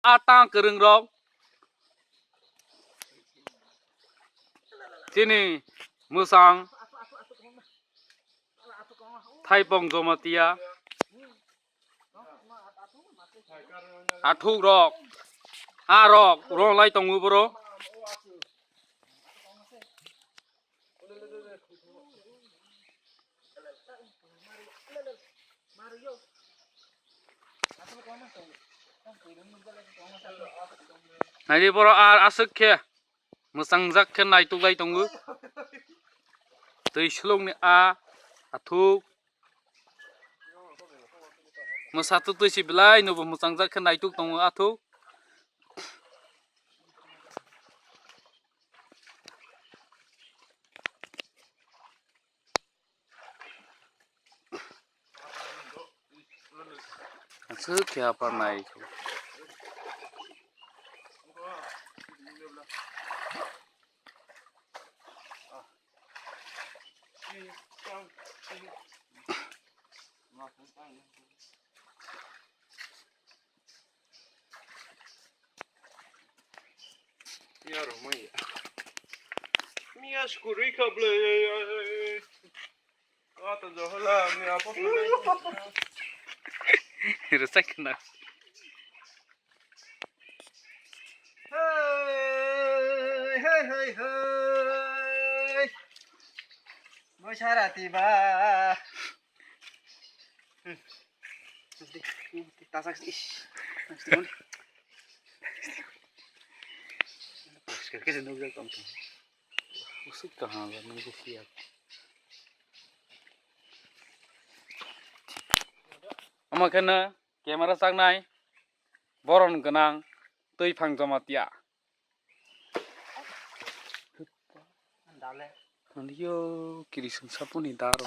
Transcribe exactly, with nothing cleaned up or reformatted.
a tang kwrwng rok. Chini mwsang Thaipong Jamatia. Athuk rok, a rok, ron lai tongo boro. Naidi boro ar aswk khe mwchangjak khe naituk lai tongo. Twi slokni a athuk. Mwsa tutwi si belai no bo mwchangjak khe naituk tongo athuk. Aswk khe aphar nai. Miya rok manya. Miya skurwi kha bwlai. Kata johola, miya apa? Rwchak khna. Hey, hey, hey, hey. Boy sara tiba. Tasak sih. Tasak sih. Tasak sih. Usuk kaham ya, nunggu siap. Ama kena camera saknai, boron gwnang, twi phang Jamatia. Dale. Yo, kiri sung sapuni daro.